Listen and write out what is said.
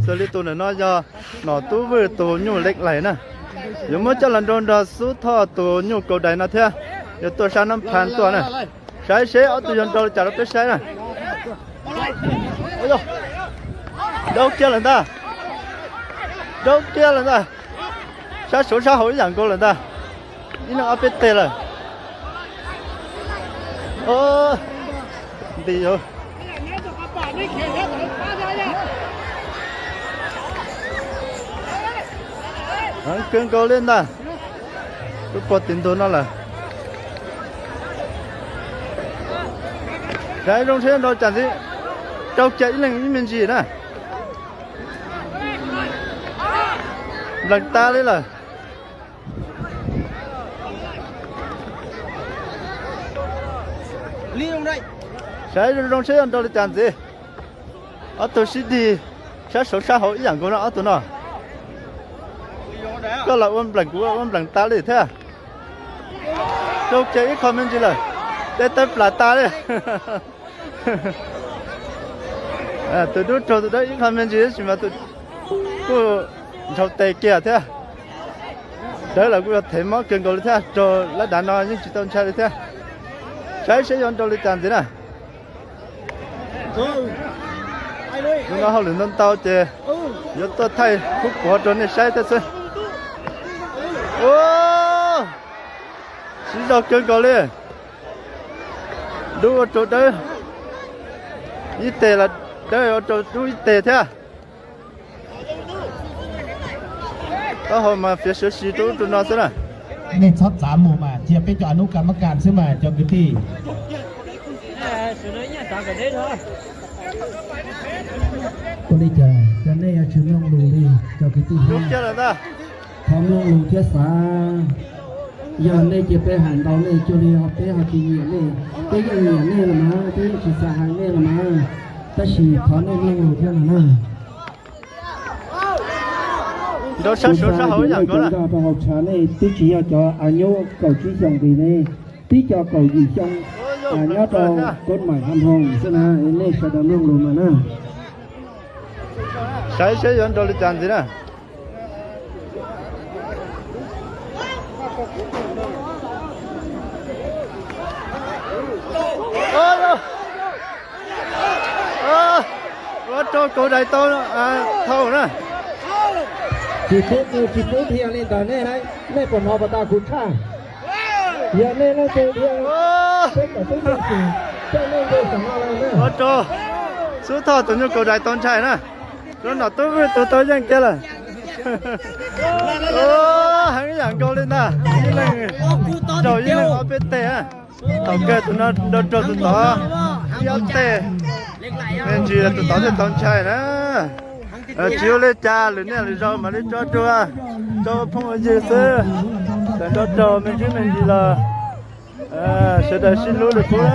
Xws li tus ntawm no yog Nom Tub Vwj tus nyuj Leej Lais na. Yuav muab coj los nrau nrog Xub Thoj tus nyuj Kaus Dais no thiab. Yuav tuaj sab Nab Pha tuaj na. Saib seb ob tug yuav nrau li cas rau peb saib na. Dau kiag lawm ntag. Dau kiag lawm ntag. Sab saud sab hauv ib yam nkaus lawm ntag. Ib leeg ob peb teg lawm. Nti kawg nkaus li ntag. Twb puag tim ntug no lawm. Saib zoo seb nrau cas ntxiv. Rau kiag ib leeg ib me ntsis na. Nplees tas li lawm. Saib zoo zoo seb yuav nrau li cas ntxiv. Ob tug sib dig, sab saud sab hauv ib yam nkaus no ob tug no. Koj los ua nplees kuv ua nplees tas li thiab. Rau kiag ib qho me ntsis lawm, dej tawb plas tas li. Tus dub raug tus dawb ib qho me ntsis tab sis mas kuj ntshaus tes kiag thiab. Dawb lawm kuj yog thev mob kawg nkaus li thiab, raug lab dav no yeej tsis tau ntshai li thiab. Saib seb yuav nrau li cas ntxiv na. Hnub no hauj lwm ntau ntau ces yuav tuaj thaij khub puav rau nej saib thiab xwb. Siv zog kawg nkaus li. Dub ua rau dawb ib teg los dawb ua rau dub ib teg thiab. Taub hau mas fiav suav si rau ub rau no xwb na. Nej txhob txav mus mas cia peb cov a nub kas mab kas xwb mas cov kwv tij. Ua li cas cov nej yuav tsis mloog lus li cov kwv tij? Thov mloog lus thiab xav. Yog nej cia peb hais ntau nej cuag li ho peb ho tsis nyiam nej. Peb yeej nyiam nej los mas, peb yeej tsis xav hais nej los mas. Tab sis thov nej mloog lus thiab mas na. Nrau sab saud sab hauv ib yam nkaus na. Rau hauv tshav nej twb tsis yog cov a nyuj kaum tsib xyoo vim nej tib co kaum yim xyoo nyob rau koob maim ham hoo xwb na, nej sawv daws mloog lus mas na. Saib seb yuav nrau li cas ntxiv na. Ua rau Kaus Dais tau thau na. Tsis pub qw tsis pub dhia li ntawd nej, nej puas hnov puas tas kuv tshaj? Yog nej leej twg dhia, peb kom tub ceev xwm coj nej nce saum no los na. Ua rau Xub Thoj tus nyuj Kaus Dais tau ntshai na. Rau Nom Tub Vwj tus tau yeej kiag lawm. Heev ib yam nkaus li ntag, ib leeg raug ib leeg ob peb teg. Thaum kawg tus no nrau raug tus tod ib ob teg me ntsis los tus tod thiaj tau ntshai na. Tsis ua li cas, lwm niaj lwm zaus mam li tso dua, tso ua phooj ua ywg xwb. Txawm nrau raug me ntsis me ntsis los sawv daws sib hlub lwm qub na.